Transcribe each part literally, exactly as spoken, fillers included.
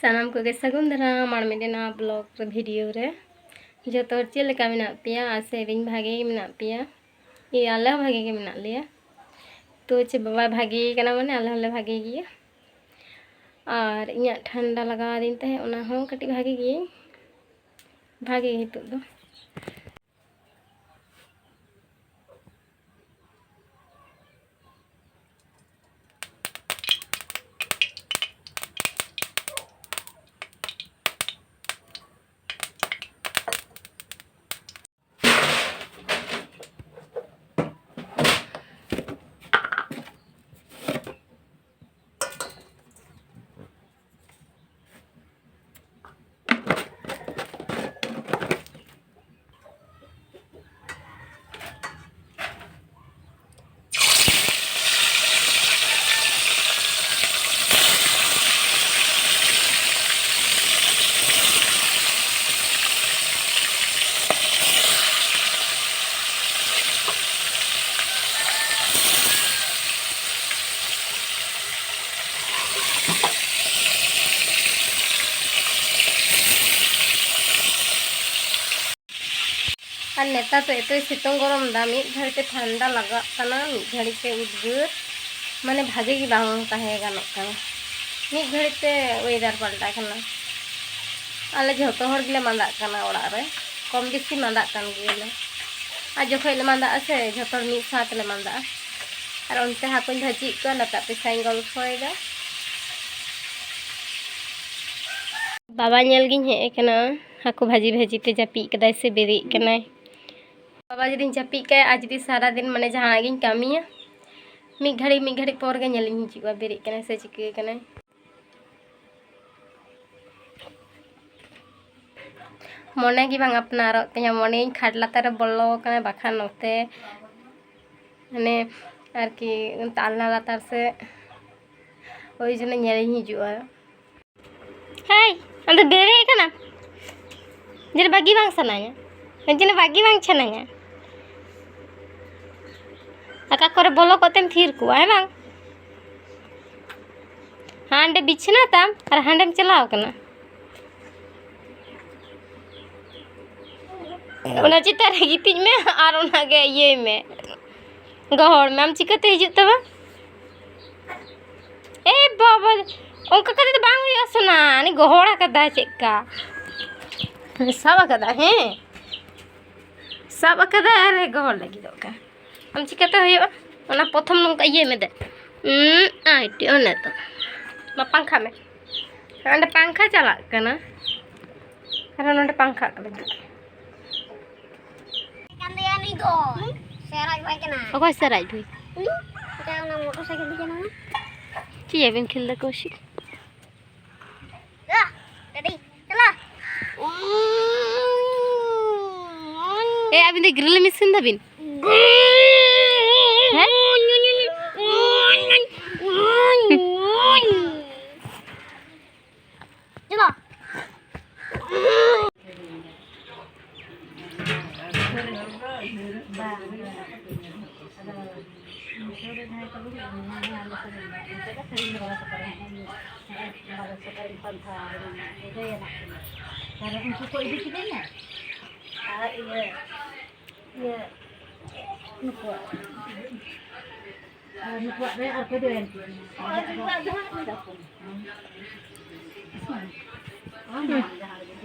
ᱥᱟᱱᱟᱢ ᱠᱚᱜᱮ ᱥᱟᱹᱜᱩᱱ ᱫᱟᱨᱟᱢ ᱟᱨ ᱢᱤᱫᱴᱮᱱ ᱱᱟᱣᱟ ᱵᱞᱚᱜ ᱨᱮ, ᱵᱷᱤᱰᱤᱭᱳ ᱨᱮ᱾ ᱡᱚᱛᱚ ᱦᱚᱲ ᱪᱮᱫ ᱞᱮᱠᱟ ᱢᱮᱱᱟᱜ ᱯᱮᱭᱟ? ᱟᱥᱟᱭᱟᱹᱧ ᱵᱷᱟᱜᱮ ᱜᱮ ᱢᱮᱱᱟᱜ ᱯᱮᱭᱟ᱾ ᱤᱭᱟᱹ, ᱟᱞᱮ ᱦᱚᱸ ᱵᱷᱟᱜᱮ ᱜᱮ ᱢᱮᱱᱟᱜ ᱞᱮᱭᱟ᱾ ᱛᱚ ᱪᱮᱫ ᱵᱟᱵᱟᱭ ᱵᱷᱟᱜᱮ ᱠᱟᱱᱟ, ᱢᱟᱱᱮ ᱟᱞᱮ ᱦᱚᱸᱞᱮ ᱵᱷᱟᱜᱮ ᱜᱮᱭᱟ᱾ ᱟᱨ ᱤᱧᱟᱹᱜ ᱴᱷᱟᱱᱰᱟ ᱞᱟᱜᱟᱣ ᱟᱹᱫᱤᱧ ᱛᱟᱦᱮᱸᱫ, ᱚᱱᱟ ᱦᱚᱸ ᱠᱟᱹᱴᱤᱡ ᱵᱷᱟᱜᱮ ᱜᱤᱭᱟᱹᱧ, ᱵᱷᱟᱜᱮ ᱜᱮ ᱱᱤᱛᱚᱜ ᱫᱚ᱾ ᱟᱨ ᱱᱮᱛᱟᱨ ᱫᱚ ᱮᱛᱚᱭ ᱥᱤᱛᱩᱝ ᱜᱚᱨᱚᱢ ᱫᱟ, ᱢᱤᱫ ᱜᱷᱟᱹᱲᱤ ᱛᱮ ᱴᱷᱟᱱᱰᱟ ᱞᱟᱜᱟᱜ ᱠᱟᱱᱟ, ᱢᱤᱫ ᱜᱷᱟᱹᱲᱤ ᱛᱮ ᱩᱫᱽᱜᱟᱹᱨ, ᱢᱟᱱᱮ ᱵᱷᱟᱜᱮ ᱜᱮ ᱵᱟᱝ ᱛᱟᱦᱮᱸ ᱜᱟᱱᱚᱜ ᱠᱟᱱᱟ᱾ ᱢᱤᱫ ᱜᱷᱟᱹᱲᱤ ᱛᱮ ᱚᱭᱮᱫᱟᱨ ᱯᱟᱞᱴᱟᱜ ᱠᱟᱱᱟ᱾ ᱟᱞᱮ ᱡᱷᱚᱛᱚ ᱦᱚᱲ ᱜᱮᱞᱮ ᱢᱟᱸᱫᱟᱜ ᱠᱟᱱᱟ ᱚᱲᱟᱜ ᱨᱮ, ᱠᱚᱢ ᱵᱮᱥᱤ ᱢᱟᱸᱫᱟᱜ ᱠᱟᱱ ᱜᱮᱭᱟᱞᱮ᱾ ᱟᱨ ᱡᱚᱠᱷᱚᱱ ᱞᱮ ᱢᱟᱸᱫᱟᱜᱼᱟ ᱥᱮ, ᱡᱷᱚᱛᱚ ᱦᱚᱲ ᱢᱤᱫ ᱥᱟᱶ ᱛᱮᱞᱮ ᱢᱟᱸᱫᱟᱜᱼᱟ᱾ ᱟᱨ ᱚᱱᱛᱮ ᱦᱟᱹᱠᱩᱧ ᱵᱷᱟᱹᱡᱤᱭᱮᱫ ᱠᱚᱣᱟ, ᱱᱚᱛᱮ ᱟᱯᱮ ᱥᱟᱶ ᱤᱧ ᱜᱚᱞᱯᱷᱚᱭᱮᱫᱟ᱾ ᱵᱟᱵᱟ ᱧᱮᱞ ᱜᱤᱧ ᱦᱮᱡ ᱟᱠᱟᱱᱟ, ᱦᱟᱹᱠᱩ ᱵᱷᱟᱹᱡᱤ ᱵᱷᱟᱹᱡᱤ ᱛᱮ ᱡᱟᱹᱯᱤᱫ ᱠᱟᱫᱟᱭ ᱥᱮ ᱵᱮᱨᱮᱫ ᱠᱟᱱᱟᱭ᱾ ᱵᱟᱵᱟ ᱡᱩᱫᱤᱧ ᱡᱟᱹᱯᱤᱫ ᱠᱟᱭᱟ ᱟᱨ ᱡᱩᱫᱤ ᱥᱟᱨᱟᱫᱤᱱ, ᱢᱟᱱᱮ, ᱡᱟᱦᱟᱱᱟᱜ ᱜᱤᱧ ᱠᱟᱹᱢᱤᱭᱟ, ᱢᱤᱫ ᱜᱷᱟᱹᱲᱤᱡ, ᱢᱤᱫ ᱜᱷᱟᱹᱲᱤᱡ ᱯᱚᱨ ᱜᱮ ᱧᱮᱞᱤᱧ ᱦᱤᱡᱩᱜᱼᱟ, ᱵᱮᱨᱮᱫ ᱠᱟᱱᱟᱭ ᱥᱮ ᱪᱤᱠᱟᱹ ᱠᱟᱱᱟᱭ᱾ ᱢᱚᱱᱮ ᱜᱮ ᱵᱟᱝ ᱟᱯᱱᱟᱨᱚᱜ ᱛᱤᱧᱟᱹ, ᱢᱚᱱᱮᱭᱟᱹᱧ ᱠᱷᱟᱴ ᱞᱟᱛᱟᱨ ᱨᱮ ᱵᱚᱞᱚ ᱟᱠᱟᱱᱟᱭ, ᱵᱟᱠᱷᱟᱱ ᱱᱚᱛᱮ, ᱢᱟᱱᱮ, ᱟᱨᱠᱤ, ᱛᱟᱞᱱᱟ ᱞᱟᱛᱟᱨ ᱥᱮᱫ, ᱳᱭ ᱡᱚᱱᱱᱚ ᱧᱮᱞᱤᱧ ᱦᱤᱡᱩᱜᱼᱟ᱾ ᱦᱮᱭ, ᱟᱢ ᱫᱚ ᱵᱮᱨᱮᱫ ᱠᱟᱱᱟᱢ? ᱡᱮᱱᱚ ᱵᱟᱹᱜᱤ ᱵᱟᱝ ᱥᱟᱱᱟᱧᱟ, ᱡᱮᱱᱚ ᱵᱟᱹᱜᱤ ᱵᱟᱝ ᱥᱟᱱᱟᱧᱟ᱾ ᱟᱠᱟ ᱠᱚᱨᱮ ᱵᱚᱞᱚ ᱠᱚᱜ ᱛᱮᱢ ᱛᱷᱤᱨ ᱠᱚᱜᱼᱟ, ᱦᱮᱸ ᱵᱟᱝ? ᱦᱟᱸᱰᱮ ᱵᱤᱪᱷᱱᱟᱹ ᱛᱟᱢ ᱟᱨ ᱦᱟᱸᱰᱮᱢ ᱪᱟᱞᱟᱣ ᱠᱟᱱᱟ᱾ ᱚᱱᱟ ᱪᱮᱛᱟᱱ ᱨᱮ ᱜᱤᱛᱤᱡ ᱢᱮ ᱟᱨ ᱚᱱᱟᱜᱮ ᱤᱭᱟᱹᱭ ᱢᱮ, ᱜᱚᱦᱚᱲ ᱢᱮ᱾ ᱟᱢ ᱪᱤᱠᱟᱹᱛᱮ ᱦᱤᱡᱩᱜ ᱛᱟᱢᱟ? ᱮ ᱵᱟᱵᱟ, ᱚᱱᱠᱟ ᱠᱟᱛᱮ ᱫᱚ ᱵᱟᱝ ᱦᱩᱭᱩᱜᱼᱟ ᱥᱳᱱᱟ᱾ ᱩᱱᱤ ᱜᱚᱦᱚᱲ ᱟᱠᱟᱫᱟᱭ ᱪᱮᱫᱠᱟ, ᱥᱟᱵ ᱟᱠᱟᱫᱟᱭ᱾ ᱦᱮᱸ, ᱥᱟᱵ ᱟᱠᱟᱫᱟᱭ ᱟᱨ ᱜᱚᱦᱚᱲ ᱞᱟᱹᱜᱤᱫᱚᱜ ᱠᱟᱱᱟ᱾ ᱟᱢ ᱪᱤᱠᱟᱹᱛᱮ ᱦᱩᱭᱩᱜᱼᱟ? ᱚᱱᱟ ᱯᱨᱚᱛᱷᱚᱢ ᱱᱚᱝᱠᱟ ᱤᱭᱟᱹᱭ ᱢᱮ ᱫᱮ᱾ ᱩᱸ, ᱟᱭ ᱴᱤ, ᱚᱱᱮ ᱛᱚ᱾ ᱢᱟ ᱯᱟᱝᱠᱷᱟ ᱢᱮ᱾ ᱚᱸᱰᱮ ᱯᱟᱝᱠᱷᱟ ᱪᱟᱞᱟᱜ ᱠᱟᱱᱟ᱾ ᱟᱨᱦᱚᱸ ᱱᱚᱰᱮ ᱯᱟᱝᱠᱷᱟ ᱞᱟᱹᱜᱤᱫ᱾ ᱠᱟᱱ ᱫᱚᱭᱟ ᱱᱩᱭ ᱫᱚ᱾ ᱥᱮᱨᱟᱡᱽ ᱵᱷᱟᱭ ᱠᱟᱱᱟᱭ᱾ ᱚᱠᱚᱭ ᱥᱮᱨᱟᱡᱽ ᱵᱷᱟᱭ? ᱩᱱᱤ? ᱚᱠᱟ ᱚᱱᱟ ᱢᱚᱴᱚᱨ ᱥᱟᱭᱠᱮᱞ ᱛᱮ ᱪᱟᱞᱟᱣ ᱱᱟ? ᱪᱮᱫ ᱭᱟ ᱵᱤᱱ ᱠᱷᱮᱞ ᱫᱟ ᱠᱚᱥᱤ? ᱭᱟ, ᱜᱟᱹᱰᱤ, ᱪᱟᱞᱟᱜ᱾ ᱮ, ᱟᱹᱵᱤᱱ ᱫᱚ ᱜᱨᱤᱞ ᱢᱮᱥᱤᱱ ᱫᱟᱵᱤᱱ? ᱦᱮᱸ? ᱪᱟᱞᱟᱜ᱾ ᱟᱨ ᱩᱱᱠᱩ ᱠᱚ ᱤᱫᱤ ᱠᱤᱫᱤᱧᱟ᱾ ᱟᱨ ᱤᱭᱟᱹ, ᱤᱭᱟᱹ, ᱱᱩᱠᱩᱣᱟᱜ, ᱟᱨ ᱱᱩᱠᱩᱣᱟᱜ ᱨᱮ ᱟᱨ ᱠᱚ ᱡᱚᱭᱮᱱ ᱠᱤᱫᱤᱧᱟ᱾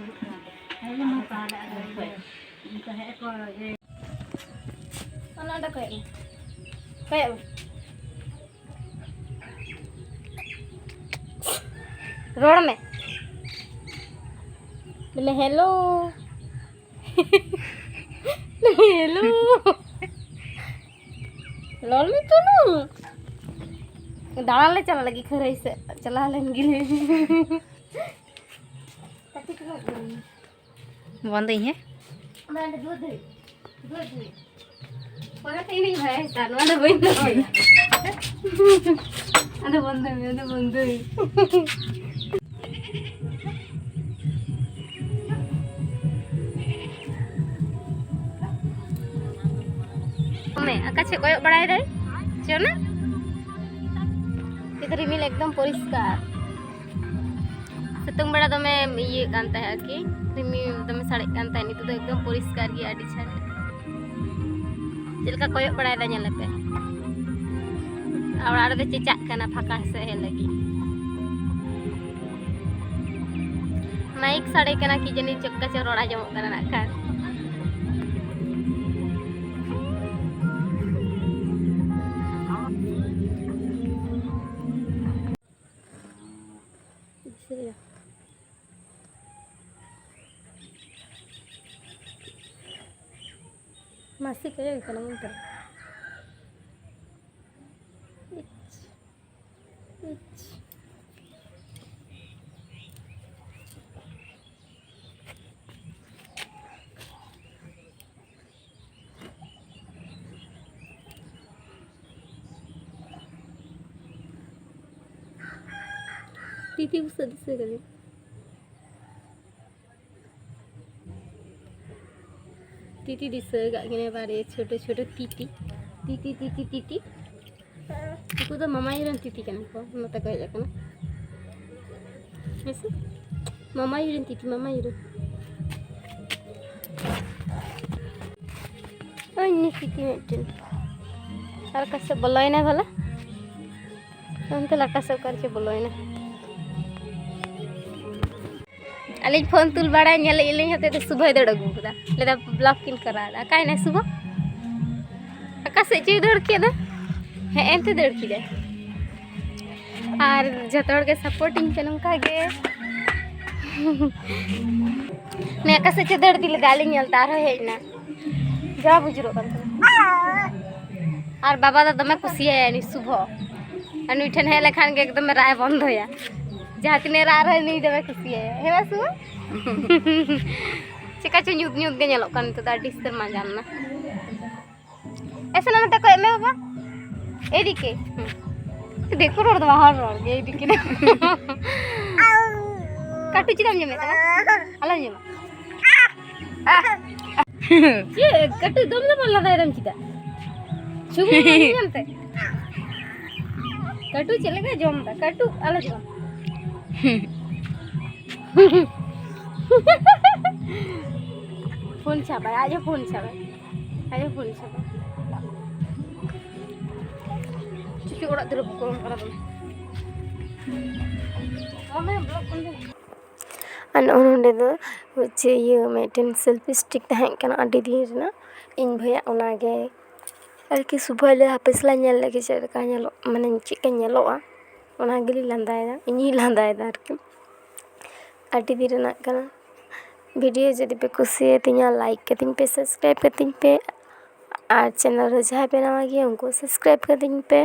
ᱚᱱᱟ ᱚᱸᱰᱮ ᱠᱚᱭᱚᱜ ᱢᱮ᱾ ᱠᱚᱭᱚᱜ ᱢᱮ᱾ ᱨᱚᱲ ᱢᱮ᱾ ᱵᱚᱞᱮ, ᱦᱮᱞᱳ᱾ ᱦᱮᱞᱳ᱾ ᱨᱚᱲ ᱢᱮ ᱛᱩᱱᱩ᱾ ᱫᱟᱬᱟᱱ ᱞᱮ ᱪᱟᱞᱟᱜ ᱞᱟᱹᱜᱤᱫ ᱠᱷᱟᱹᱨᱟᱹᱭ ᱥᱮᱫ᱾ ᱪᱟᱞᱟᱣ ᱞᱮᱱ ᱜᱮᱞᱮ᱾ ᱵᱚᱱᱫᱚᱧ ᱦᱮᱸ᱾ ᱯᱚᱨᱮᱛᱮ ᱤᱧᱤᱧ ᱵᱷᱟᱭᱟᱥᱟ, ᱱᱚᱣᱟ ᱫᱚ ᱵᱟᱹᱧ ᱫᱚᱦᱚᱭᱟ᱾ ᱟᱫᱚ ᱵᱚᱱᱫᱚᱭ ᱢᱮ, ᱟᱫᱚ ᱵᱚᱱᱫᱚᱭ ᱢᱮ᱾ ᱢᱮ, ᱟᱠᱟ ᱥᱮᱫ ᱠᱚᱭᱚᱜ ᱵᱟᱲᱟᱭ ᱫᱟᱭ? ᱪᱚ ᱱᱟ? ᱛᱤ ᱨᱤᱢᱤᱞ ᱮᱠᱫᱚᱢ ᱯᱚᱨᱤᱥᱠᱟᱨ᱾ ᱥᱤᱛᱩᱝ ᱵᱮᱲᱟ ᱫᱚᱢᱮ ᱤᱭᱟᱹᱜ ᱠᱟᱱ ᱛᱟᱦᱮᱸᱫ ᱟᱨᱠᱤ, ᱨᱤᱢᱤᱞ ᱫᱚᱢᱮ ᱥᱟᱰᱮᱜ ᱠᱟᱱ ᱛᱟᱦᱮᱸᱫ, ᱱᱤᱛᱚᱜ ᱫᱚ ᱮᱠᱫᱚᱢ ᱯᱚᱨᱤᱥᱠᱟᱨ ᱜᱮᱭᱟ ᱟᱹᱰᱤ ᱪᱮᱦᱨᱟ᱾ ᱪᱮᱫ ᱞᱮᱠᱟ ᱠᱚᱭᱚᱜ ᱵᱟᱲᱟᱭᱮᱫᱟ ᱧᱮᱞᱮᱯᱮ᱾ ᱟᱨ ᱚᱲᱟᱜ ᱨᱮᱫᱚ ᱪᱮᱪᱟᱜ ᱠᱟᱱᱟ ᱯᱷᱟᱸᱠᱟ ᱥᱮᱫ ᱦᱮᱡ ᱞᱟᱹᱜᱤᱫ᱾ ᱢᱟᱭᱤᱠ ᱥᱟᱰᱮ ᱠᱟᱱᱟ ᱠᱤ ᱡᱟᱹᱱᱤᱡ, ᱪᱮᱫ ᱠᱟ ᱪᱚ ᱨᱚᱲ ᱟᱸᱡᱚᱢᱚᱜ ᱠᱟᱱᱟ ᱱᱟᱜ ᱠᱷᱟᱱ᱾ ᱢᱟᱥᱤ ᱠᱚᱭᱚᱜ ᱠᱟᱱᱟ ᱢᱮᱱᱛᱮ᱾ ᱤᱪ, ᱤᱪ᱾ ᱛᱤᱛᱤ ᱵᱩᱥᱟᱹᱜ ᱫᱤᱥᱟᱹ ᱠᱟᱫᱤᱧ᱾ ᱛᱤᱛᱤ ᱫᱤᱥᱟᱹ ᱠᱟᱜ ᱠᱤᱱᱟᱹ ᱵᱟᱨᱮ ᱪᱷᱳᱴᱳ ᱪᱷᱳᱴᱳ ᱛᱤᱛᱤ᱾ ᱛᱤᱛᱤ, ᱛᱤᱛᱤ, ᱛᱤᱛᱤ᱾ ᱩᱱᱠᱩ ᱫᱚ ᱢᱟᱢᱟᱭᱩ ᱨᱮᱱ ᱛᱤᱛᱤ ᱠᱟᱱᱟ ᱠᱚ, ᱱᱚᱛᱮ ᱠᱚ ᱦᱮᱡ ᱟᱠᱟᱱᱟ᱾ ᱦᱮᱸ ᱥᱮ? ᱢᱟᱢᱟᱭᱩ ᱨᱮᱱ ᱛᱤᱛᱤ, ᱢᱟᱢᱟᱭᱩ ᱨᱮᱱ᱾ ᱳᱭ ᱱᱤ ᱛᱤᱛᱤ ᱢᱤᱫᱴᱮᱱ᱾ ᱟᱨ ᱚᱠᱟ ᱥᱮᱫ ᱵᱚᱞᱚᱭᱮᱱᱟ ᱵᱷᱟᱞᱟ? ᱚᱱᱛᱮ ᱞᱟᱴᱟ ᱥᱮᱫ ᱚᱠᱟ ᱨᱮᱪᱚ ᱵᱚᱞᱚᱭᱮᱱᱟ᱾ ᱟᱹᱞᱤᱧ ᱯᱷᱳᱱ ᱛᱩᱞ ᱵᱟᱲᱟᱭ ᱧᱮᱞᱮᱫ ᱞᱤᱧ ᱦᱚᱛᱮ ᱛᱮ ᱥᱩᱵᱷᱚᱭ ᱫᱟᱹᱲ ᱟᱹᱜᱩ ᱠᱟᱫᱟ᱾ ᱞᱟᱹᱭᱫᱟ ᱵᱞᱚᱠ ᱠᱤᱱ ᱠᱚᱨᱟᱣ ᱮᱫᱟ᱾ ᱚᱠᱟᱭᱮᱱᱟᱭ ᱥᱩᱵᱷᱚ? ᱚᱠᱟ ᱥᱮᱫ ᱪᱚᱭ ᱫᱟᱹᱲ ᱠᱮᱫᱟ? ᱦᱮᱸ, ᱮᱱᱛᱮ ᱫᱟᱹᱲ ᱠᱮᱫᱟᱭ᱾ ᱟᱨ ᱡᱚᱛᱚ ᱦᱚᱲ ᱜᱮ ᱥᱟᱯᱳᱨᱴᱤᱧ ᱯᱮ ᱱᱚᱝᱠᱟ ᱜᱮ᱾ ᱱᱮ ᱚᱠᱟ ᱥᱮᱫ ᱪᱚ ᱫᱟᱹᱲ ᱤᱫᱤ ᱞᱮᱫᱟ ᱟᱹᱞᱤᱧ ᱧᱮᱞᱛᱮ, ᱟᱨᱦᱚᱸ ᱦᱮᱡ ᱮᱱᱟ᱾ ᱡᱟ ᱵᱩᱡᱩᱨᱚᱜ ᱠᱟᱱ ᱛᱟᱦᱮᱸᱱᱟ᱾ ᱟᱨ ᱵᱟᱵᱟ ᱫᱚ ᱫᱚᱢᱮ ᱠᱩᱥᱤᱭᱟᱭᱟ ᱱᱩᱭ ᱥᱩᱵᱷᱚ᱾ ᱟᱨ ᱱᱩᱭ ᱴᱷᱮᱱ ᱦᱮᱡ ᱞᱮᱠᱷᱟᱱ ᱜᱮ ᱮᱠᱫᱚᱢ ᱨᱟᱜ ᱮ ᱵᱚᱱᱫᱚᱭᱟ᱾ ᱡᱟᱦᱟᱸ ᱛᱤᱱᱟᱹᱜ ᱨᱟᱜ ᱨᱮᱦᱚᱸ ᱱᱩᱭ ᱫᱚᱢᱮ ᱠᱩᱥᱤᱭᱟᱭᱟ᱾ ᱦᱮᱸ ᱵᱟ ᱥᱩᱵᱷᱚ? ᱪᱮᱠᱟ ᱪᱚ ᱧᱩᱛ ᱧᱩᱛ ᱜᱮ ᱧᱮᱞᱚᱜ ᱠᱟᱱ ᱱᱤᱛᱚᱜ ᱫᱚ, ᱟᱹᱰᱤ ᱩᱥᱛᱟᱹᱨ ᱢᱟᱸᱡᱟᱱ ᱮᱱᱟ᱾ ᱮᱥᱮ ᱱᱚᱛᱮ ᱠᱚᱭᱚᱜ ᱢᱮ ᱵᱟᱵᱟ᱾ ᱮᱫᱤᱠᱮ᱾ ᱦᱩᱸ᱾ ᱫᱤᱠᱩ ᱨᱚᱲ ᱫᱚ ᱵᱟᱝ, ᱦᱚᱲ ᱨᱚᱲ ᱜᱮ ᱮᱫᱤᱠᱮ ᱫᱚ᱾ ᱠᱟᱹᱴᱩ ᱪᱮᱫᱟᱜ ᱮᱢ ᱡᱚᱢᱮᱫ ᱛᱟᱢᱟ? ᱟᱞᱚᱢ ᱡᱚᱢᱟ᱾ ᱪᱮᱫ ᱠᱟᱹᱴᱩ ᱫᱚᱢ ᱫᱚ ᱵᱟᱝ ᱞᱟᱸᱫᱟᱭ ᱫᱟᱢ ᱪᱮᱫᱟᱜ? ᱪᱷᱩᱵᱤ ᱧᱮᱞ ᱛᱮ᱾ ᱠᱟᱹᱴᱩ ᱪᱮᱫ ᱞᱮᱠᱟ ᱡᱚᱢ ᱮᱫᱟ? ᱠᱟᱹᱴᱩ ᱟᱞᱚ ᱡᱚᱢ᱾ ᱯᱷᱳᱱ ᱪᱷᱟᱵᱟᱭ, ᱟᱡ ᱦᱚᱸ ᱯᱷᱳᱱ ᱪᱷᱟᱵᱟᱭ, ᱟᱡ ᱦᱚᱸ ᱯᱷᱳᱱ ᱪᱷᱟᱵᱟᱭ᱾ ᱪᱩᱪᱩ ᱚᱲᱟᱜ ᱫᱩᱣᱟᱹᱨ ᱵᱚᱠᱚᱞ ᱠᱟᱱᱟ ᱫᱚᱢᱮ᱾ ᱫᱚᱢᱮ ᱵᱞᱚᱠ ᱠᱚ ᱞᱟᱹᱭ᱾ ᱟᱨ ᱱᱚᱜᱼᱚ ᱱᱚᱰᱮ ᱫᱚ ᱦᱚᱪᱪᱷᱮ ᱤᱭᱟᱹ ᱢᱤᱫᱴᱮᱱ ᱥᱮᱞᱯᱷᱤ ᱥᱴᱤᱠ ᱛᱟᱦᱮᱸ ᱠᱟᱱᱟ ᱟᱹᱰᱤ ᱫᱤᱱ ᱨᱮᱱᱟᱜ, ᱤᱧ ᱵᱷᱟᱹᱭᱟᱜ ᱚᱱᱟᱜᱮ ᱟᱨᱠᱤ ᱥᱩᱵᱷᱟᱭ ᱞᱟᱹᱭᱟ ᱦᱟᱯᱮ ᱥᱮᱞᱟᱧ ᱧᱮᱞ ᱞᱮᱜᱮ ᱪᱮᱫ ᱞᱮᱠᱟ ᱧᱮᱞᱚᱜ, ᱢᱟᱱᱮ ᱪᱮᱫ ᱞᱮᱠᱟ ᱧᱮᱞᱚᱜᱼᱟ, ᱚᱱᱟ ᱜᱮᱞᱤᱧ ᱞᱟᱸᱫᱟᱭᱮᱫᱟ, ᱤᱧᱤᱧ ᱞᱟᱸᱫᱟᱭᱮᱫᱟ ᱟᱨᱠᱤ᱾ ᱟᱹᱰᱤ ᱫᱤᱱ ᱨᱮᱱᱟᱜ ᱠᱟᱱᱟ᱾ ᱵᱷᱤᱰᱤᱭᱳ ᱡᱩᱫᱤ ᱯᱮ ᱠᱩᱥᱤᱭᱟᱛᱤᱧᱟ, ᱞᱟᱭᱤᱠ ᱠᱟᱹᱛᱤᱧ ᱯᱮ, ᱥᱟᱵᱥᱠᱨᱟᱭᱤᱵ ᱠᱟᱹᱛᱤᱧ ᱯᱮ, ᱟᱨ ᱪᱮᱱᱮᱞ ᱨᱮ ᱡᱟᱦᱟᱸᱭ ᱯᱮ ᱱᱟᱣᱟ ᱜᱮᱭᱟ ᱩᱱᱠᱩ ᱥᱟᱵᱥᱠᱨᱟᱭᱤᱵ ᱠᱟᱹᱛᱤᱧ ᱯᱮ᱾